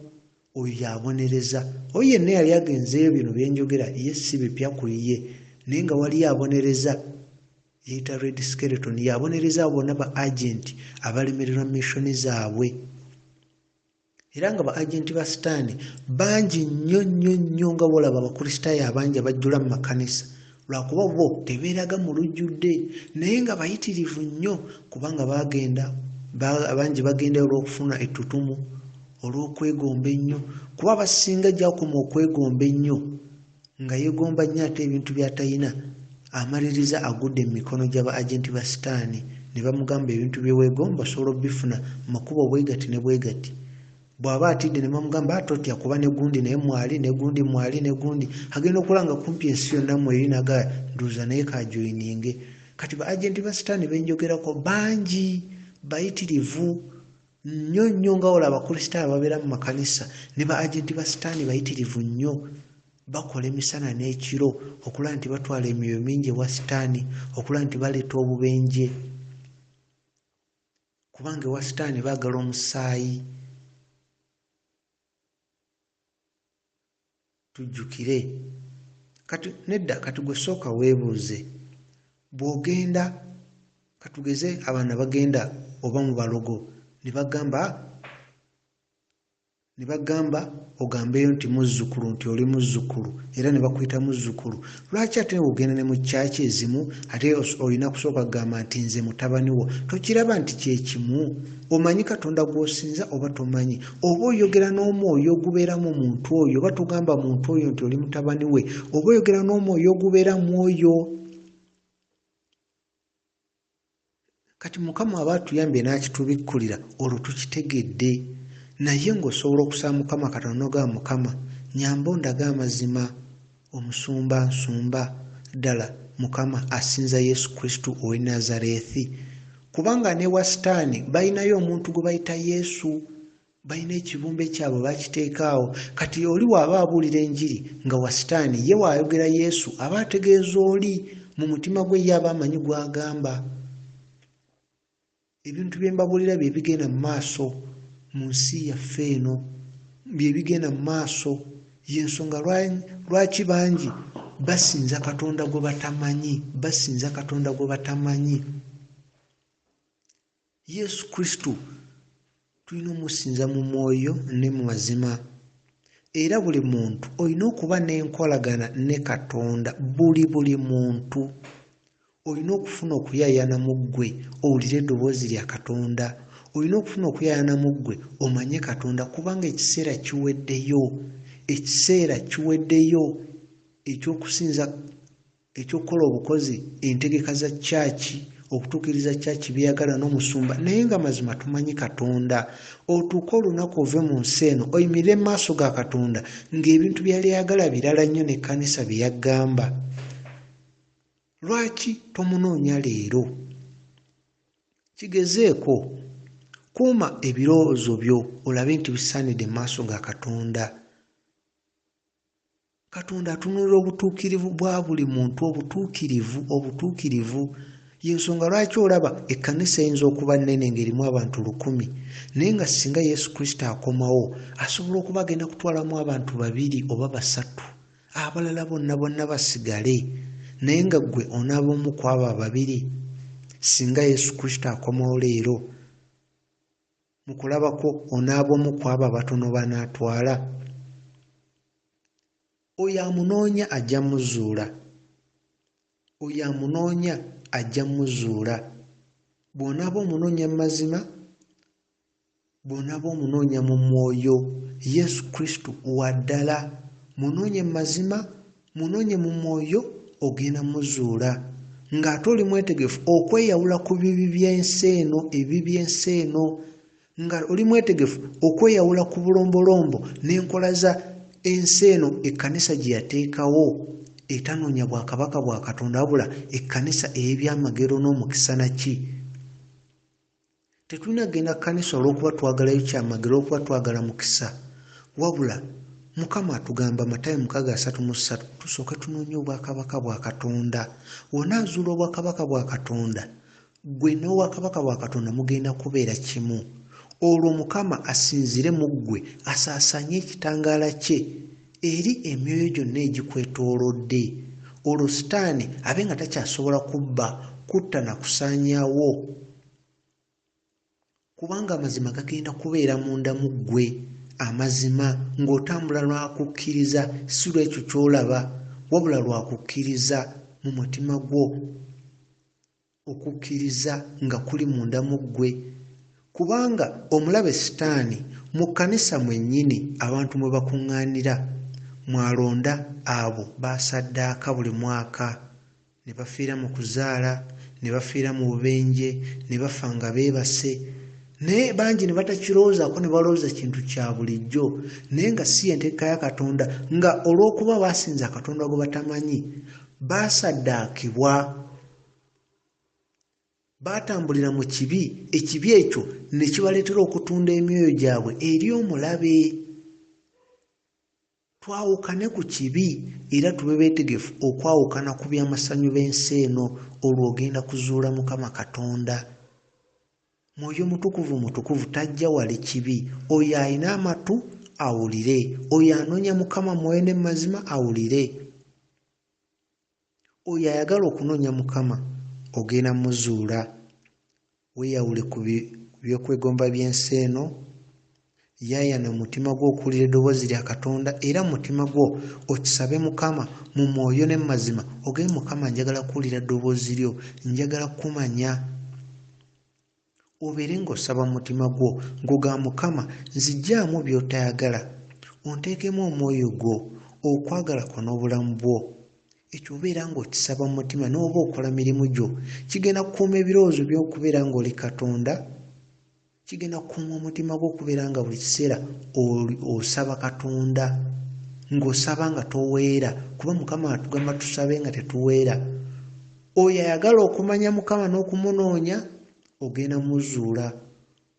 oyo y'abonereza. Oyo yenna yali agenzeeyo, bino bye njogera ye si bipya ku ye, naye nga waliyo abonereza, yeeyita red skeleton, y'abonereza abo bonna ba agenti abalemererwa missioni zaabwe. Era nga ba agenti ba Sitaani bangi nnyo nnyo nnyo, nga bw'olaba Abakristaayo abangi abajjula mu makanisa, lwakuba bo tebeeraga mu lujjudde, naye nga bayitirivu nnyo, kubanga abangi bagendayo olw'okufuna ettutumu, olw'okwegomba ennyo, kuba abasinga gy'akoma okwegomba ennyo nga yeegomba nnyo ate ebintu by'atalina, amaliriza agudde mu mikono gy'aba agenti ba Sitaani ne bamugamba ebintu bye weegomba osobola obbifuna mu makubo bwe gati ne bwe gati. Bw'aba atidde ne bamugamba totya kuba ne gundi naye mwali, ne gundi mwali, ne gundi, agenda okulaba nga kumpi ensi yonna mweri, n'agamba ndowooza naye k'ajoyininge. Kati ba agenti ba Sitaani be njogerako bangi, bayitirivu nnyo nnyo, nga olaba Abakristaayo ababeera mu makanisa ne ba agenti ba Sitaani bayitirivu nnyo, bakola emisana n'ekiro okulaba nti batwala emyoyo mingi ewa Sitaani, okulaba nti baleeta obubenje, kubanga ewa Sitaani baagala omusaayi. Tujjukire kati nedda, kati gwe sooka weebuuze, bw'ogenda, katugeze abaana bagenda oba mu balogo ne bagamba ogambeyo nti muzzukulu, nti oli muzzukulu, era ne bakuyita muzzukulu. Lwaki ate ogenda ne mu kyaki ezimu ate olina kusooka kugamba nti nze mutabani wo? Tokiraba nti kye kimu? Omanyi Katonda gw'osinza oba tomanyi? Oba oyogera n'omwoyo ogubeera mu muntu oyo, oba togamba muntu oyo nti oli mutabani we, oba oyogera n'omwoyo ogubeera mu oyo. Kati Mukama aba atuyambye n'akitubikkulira, olwo tukitegedde. Naye ng'osobola okusaba Mukama Katonda n'ogamba, Mukama nnyamba ondage amazima, omusumba nsumba ddala Mukama asinza Yesu Kristo ow'e Nazarethi. Kubanga ne wa Sitaani balinayo omuntu gwe bayita Yesu, balina ekibumbe kyabwe bakiteeka awo. Kati oli bw'aba abuulira enjiri nga wa Sitaani, ye bw'ayogera Yesu aba ategeeza oli mu mutima gwe, ye aba amanyi gw'agamba. Ebintu bye mbabuulira bye bigenda mu maaso mu nsi yaffe eno, bye bigenda mu maaso. Y'ensonga lwaki bangi basinza Katonda gwe batamanyi, basinza Katonda gwe batamanyi. Yesu Kristo tulina omusinza mu mwoyo ne mu mazima. Era buli muntu olina okuba n'enkolagana ne Katonda, buli muntu olina okufuna okuyaayaana mu ggwe owulire eddoboozi lya Katonda, Olina okufuna okuyaayaana mu ggwe omanye Katonda, kubanga ekiseera kiweddeyo. Ekiseera kiweddeyo eky'okusinza, eky'okukola obukozi entegeka za church, okutuukiriza church byeyagala n'omusumba, naye nga mazima tumanyi Katonda. Otuuke olunaku ove mu nsi eno oyimirire mu maaso ga Katonda ng'ebintu byali ayagala birala nnyo n'ekkanisa bye yagamba. Lwaki tomunoonya leero? Kigezeeko. Kuuma ebirowoozo byo olabe nti bisaanidde mu maaso ga Katonda. Katonda atunuulira obutuukirivu bwa buli muntu, obutuukirivu, obutuukirivu. Y'ensonga lwaki olaba ekkanisa eyinza okuba nnene ng'erimu abantu 1000, naye nga singa Yesu Kristo akomawo, asobola okuba agenda kutwalamu abantu 2 oba 3, abalala bonna bonna basigale, naye nga ggwe onaaba omu ku abo ababiri. Singa Yesu Kristo akomawo leero, mu kulabako onaaba omu ku abo abatono b'anaatwala. Oyo amunoonya ajja muzuula. Oyo amunoonya ajja muzuula. Bw'onaaba omunoonya mu mazima, bw'onaaba omunoonya mu mwoyo, Yesu Kristo wa ddala. Munoonye mu mazima, munoonye mu mwoyo, ogenda muzuula. Ng'ate oli mwetegefu okweyawula ku bibi by'ensi eno, ebibi by'ensi eno, nga oli mwetegefu okweyawula ku bulombolombo n'enkola za ensi eno ekkanisa gye yateekawo, etanoonya bwakabaka bwa Katonda, wabula ekkanisa ey'ebyamagero n'omukisa naki. Tetulina kugenda kkanisa olw'okuba twagalayo kyamagero, olw'okuba twagala mukisa, wabula Mukama atugamba Matayo 6:33 tusooke tunoonye obwakabaka bwa Katonda. Wonaazuula obwakabaka bwa Katonda, ggwe n'obwakabaka bwa Katonda mugenda kubeera kimu. Olwo Mukama asinziire mu ggwe asaasaanye ekitangaala kye eri emyoyo gyonna egikwetoolodde. Olwo Sitaani abe nga takyasobola kubba, kutta na kusaanyaawo, kubanga amazima gagenda kubeera munda mu ggwe. Amazima ng'otambula lwa kukkiriza, si lw'ekyo ky'olaba, wabula lwa kukkiriza mu mutima gwo. Okukkiriza nga kuli munda mu ggwe, kubanga omulabe Sitaani mu kkanisa mwennyini abantu mwe bakuŋŋaanira, mwalonda abo baasaddaaka buli mwaka, ne bafiira mu kuzaala, ne bafiira mu bubenje, ne bafa nga beebase, naye bangi ne batakirowoozaako, ne balowooza kintu kya bulijjo, naye nga si enteeka ya Katonda, nga olw'okuba baasinza Katonda gwe batamanyi, baasaddaakibwa, baatambulira mu kibi, ekibi ekyo ne kibaleetera okutunda emyoyo gyabwe eri omulabe. Twawukane ku kibi era tube beetegefu okwawukana ku by'amasanyu b'ensi eno, olwo ogenda kuzuula Mukama Katonda. Mwoyo Mutukuvu mutukuvu tajja wali kibi. Oyo alina amatu awulire, oyo anoonya Mukama mwoyo ne mazima awulire. Oyo ayagala okunoonya Mukama ogenda muzuula. Weeyawule ku byokwegomba by'ensi eno, yaayana mu mutima gwo okuwulira eddoboozi lya Katonda, era mu mutima gwo okisabe Mukama mu mwoyo ne mu mazima, ogambe Mukama njagala kuwulira ddoboozi lyo, njagala kumanya. Obeere ng'osaba mu mutima gwo ng'ogamba Mukama nziggyaamu by'otayagala, onteekemu omwoyo gwo, okwagala kwo n'obulamu bwo. Ekyo obeera ng'okisaba mu mutima n'oba okola mirimu gyo, kigenda kukuuma ebirowoozo byo okubeera ng'oli Katonda, kigenda kukuuma omutima gwo okubeera nga buli kiseera osaba Katonda, ng'osaba nga toweera, kuba Mukama atugamba tusabe nga tetuweera. Oyo ayagala okumanya Mukama n'okumunoonya ogenda muzuula.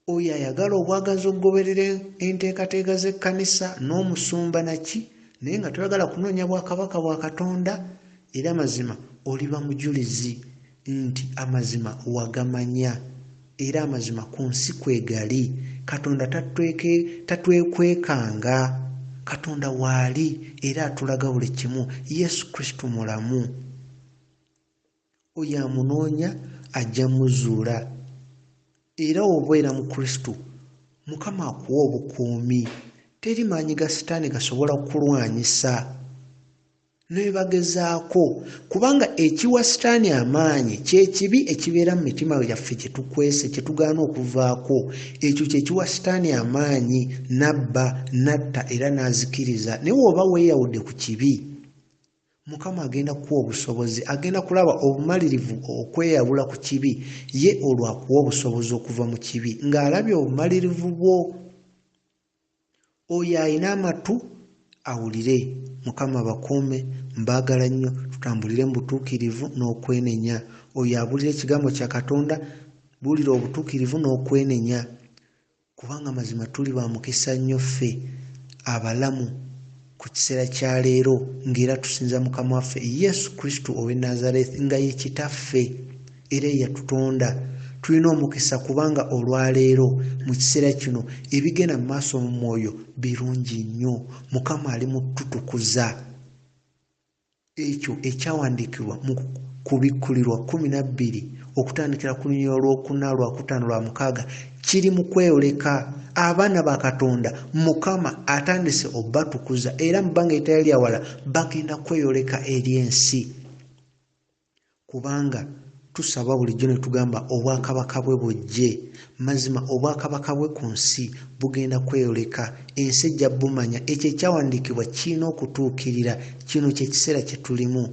Oyo ayagala obwagazi okugoberera enteekateeka z'ekkanisa n'omusumba naki, naye nga toyagala kunoonya bwakabaka bwa Katonda, era mazima oliba mujulizi nti amazima wagamanya, era amazima ku nsi kwegali. Katonda tatwekwekanga. Katonda waali era atulaga buli kimu. Yesu Kristo mulamu. Oyo amunoonya ajja muzuula. Era obeera mu Kristo, Mukama akuwa obukuumi. Teri maanyi ga Sitaani gasobola kukulwanyisa. Nebagezaako, kubanga ekiwa Sitaani amaanyi kyekibi ekibeera mu mitima gyaffe kye tukwese, kye tugaana okuvaako. Ekyo kye kiwa Sitaani amaanyi n'abba, n'atta era n'azikiriza. Naye bw'oba weeyawudde ku kibi, Mukama agenda kukuwa obusobozi, agenda kulaba obumalirivu okweyawula ku kibi, ye olwo akuwa obusobozi okuva mu kibi ng'alabye obumalirivu bwo. Oyo alina amatu awulire. Mukama abakuume, mbaagala nnyo, tutambulire mu butuukirivu n'okwenenya. Oyo abuulira ekigambo kya Katonda, buulira obutuukirivu n'okwenenya, kubanga mazima tuli ba mukisa nnyo ffe abalamu ku kiseera kya leero, ng'era tusinza Mukama waffe Yesu Kristo ow'e Nazarethi nga ye Kitaffe era eyatutonda. Tulina omukisa kubanga olwaleero mu kiseera kino ebigenda mu maaso mu mwoyo birungi nnyo. Mukama ali mu tutukuza. Ekyo ekyawandiikibwa mu Kubikkulirwa 12 okutandikira ku lunyiriri olwokuna, lwakutaano, lwamukaaga kiri mu kweyoleka. Abaana ba Katonda Mukama atandise obatukuza, era mu bbanga eritali lya wala bagenda kweyoleka eri ensi. Kubanga tusaba bulijjo ne tugamba obwakabaka bwe bujje. Mazima obwakabaka bwe ku nsi bugenda kweyoleka, ensi ejja bumanya. Ekyo ekyawandiikibwa kirina okutuukirira. Kino kye kiseera kye tulimu.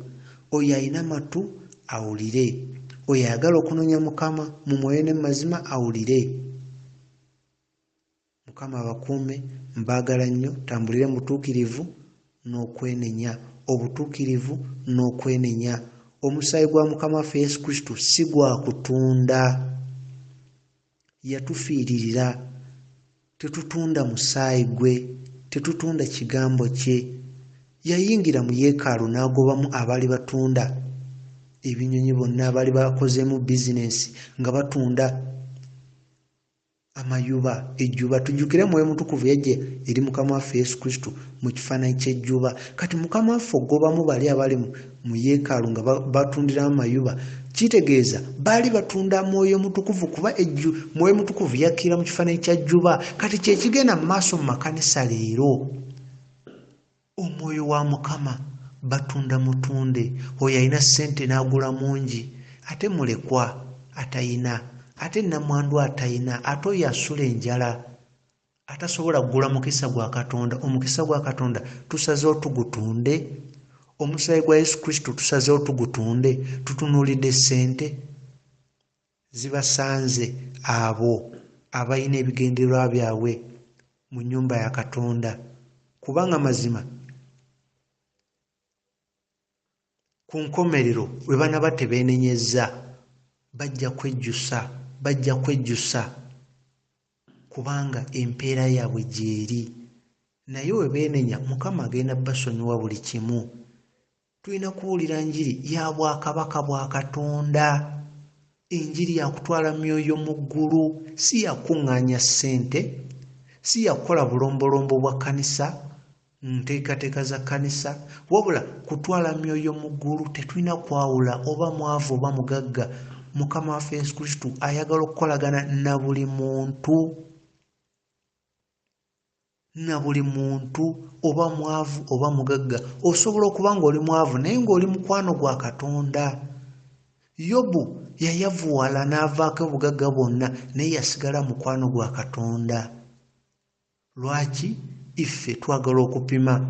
Oyo alina amatu awulire. Oyo ayagala okunoonya Mukama mu mwoyo ne mu mazima awulire. Mukama abakuume, mbaagala nnyo. Tambulire mu butuukirivu n'okwenenya, obutuukirivu n'okwenenya. Omusaayi gwa Mukama waffe Yesu Kristo si gwa kutunda. Yatufiiririra. Tetutunda musaayi gwe, tetutunda kigambo kye. Yayingira mu yeekaalu n'agobamu abaali batunda ebinyonyi bonna abaali bakozeemu bizinensi nga batunda amayuba, ejjuba. Tujjukire Mwoyo Mutukuvu yajja eri Mukama waffe Yesu Kristo mu kifaananyi ky'ejjuba. Kati Mukama waffe okugobamu bali abali mu yeekaalu nga batundiramu amayuba, kitegeeza baali batunda Mwoyo Mutukuvu, kuba Mwoyo Mutukuvu yakkira mu kifaananyi kya jjuba. Kati kye kigenda mu maaso mu makanisa leero. Omwoyo wa Mukama batunda mutunde. Oyo alina ssente n'agula mungi, ate mulekwa atayina, ate nnamwandu atayina, ate oyo asula enjala atasobola kugula mukisa gwa Katonda. Omukisa gwa Katonda tusazeewo tugutunde? Omusaayi gwa Yesu Kristo tusazeewo tugutunde? Tutunuulidde ssente? Zibasanze abo abalina ebigendererwa byabwe mu nnyumba ya Katonda, kubanga mazima ku nkomerero bwe banaba tebeenenyezza bajja kwejjusa, bajja kwejjusa, kubanga empeera yaabwe gy'eri. Naye bwe beenenya, Mukama agenda basonyiwa buli kimu. Tulina kubuulira njiri ya bwakabaka bwa Katonda. Enjiri ya kutwala myoyo mu ggulu, si ya kukuŋŋaanya ssente, si ya kukola bulombolombo bwa kkanisa, nteekateeka za kkanisa, wabula kutwala myoyo mu ggulu. Tetulina kwawula oba mwavu oba mugagga. Mukama waffe Yesu Kristo ayagala okukolagana na buli muntu. Na buli muntu, oba mwavu oba mugagga. Osobola okuba ng'oli mwavu naye ng'oli mukwano gwa Katonda. Yobu yayavuwala n'avaako obugagga bwonna, naye yasigala mukwano gwa Katonda. Lwaki iffe twagala okupima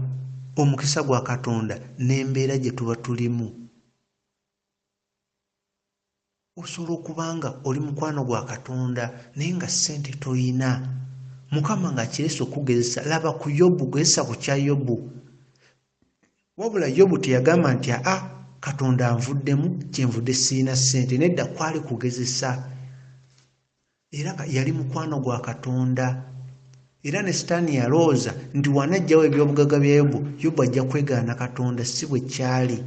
omukisa gwa Katonda n'embeera gye tuba tulimu? Osobola okuba nga oli mukwano gwa Katonda naye nga ssente toyina. Mukama ng'akirese okugezesa. Laba ku Yobu, gezesa ku kya Yobu. Wabula Yobu teyagamba nti aa Katonda anvuddemu kyenvudde sirina ssente. Nedda, kwali kugezesa. Era yali mukwano gwa Katonda. Era ne Sitaani yalowooza nti wanaggyawo eby'obugagga bya Yobu, Yobu ajja kwegaana Katonda. Si bwe kyali.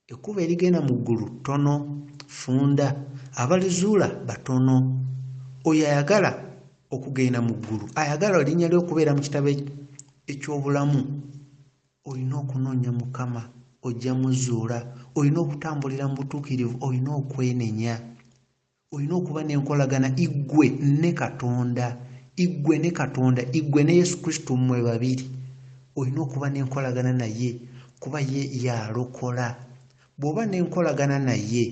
Ekkubo erigenda mu ggulu ttono, ffunda, abalizuula batono. Oyo ayagala okugenda mu ggulu, ayagala erinnya lye okubeera mu kitabo eky'obulamu, olina okunoonya Mukama, ojja muzuula. Olina okutambulira mu butuukirivu, olina okwenenya. Olina okuba n'enkolagana iggwe ne Katonda, iggwe ne Katonda, iggwe ne Yesu Kristo mmwe babiri. Olina okuba n'enkolagana naye. kuba ye yalokola. Bw'oba n'enkolagana naye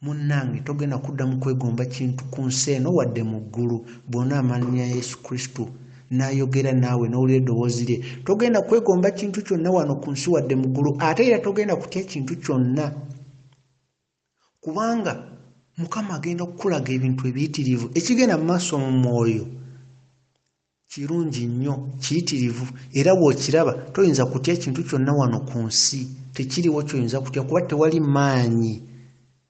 munnange togenda kuddamu kwegomba kintu ku nsi eno wadde mu ggulu. Bw'onaamanya Yesu Kristo n'ayogera naawe n'owulira eddoboozi lye, togenda kwegomba kintu kyonna wano ku nsi wadde mu ggulu, ate era togenda kutya kintu kyonna, kubanga Mukama agenda kukulaga ebintu ebiyitirivu. Ekigenda mu maaso mu mwoyo kirungi nnyo, kiyitirivu, era bw'okiraba toyinza kutya kintu kyonna wano ku nsi. Tekiriwo ky'oyinza kutya, kuba tewali maanyi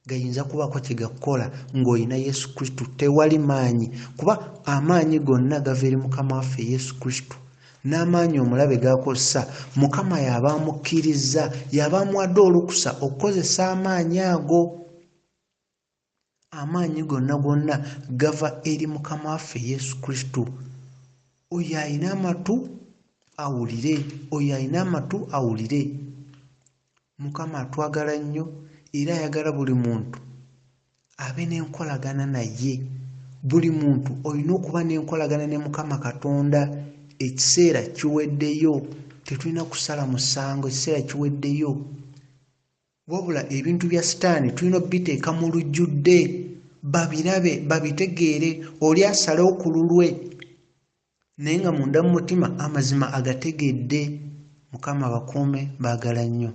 gayinza kubaako kye gakukola ng'olina Yesu Kristo. Tewali maanyi, kuba amaanyi gonna gava eri Mukama waffe Yesu Kristo. N'amaanyi omulabe g'akozesa, Mukama y'aba amukkirizza, y'aba amuwadde olukusa okukozesa amaanyi ago. Amaanyi gonna gonna gava eri Mukama waffe Yesu Kristo. Oyo alina amatu awulire, oyo alina amatu awulire. Mukama atwagala nnyo era ayagala buli muntu abe n'enkolagana naye. Buli muntu olina okuba n'enkolagana ne Mukama Katonda. Ekiseera kiweddeyo, tetulina kusala musango, ekiseera kiweddeyo. Wabula ebintu bya sitaani tulina obiteeka mu lujjudde, babirabe, babitegeere, oli asalewo ku lulwe, naye nga munda mu mutima amazima agategedde. Mukama abakuume, mbaagala nnyo.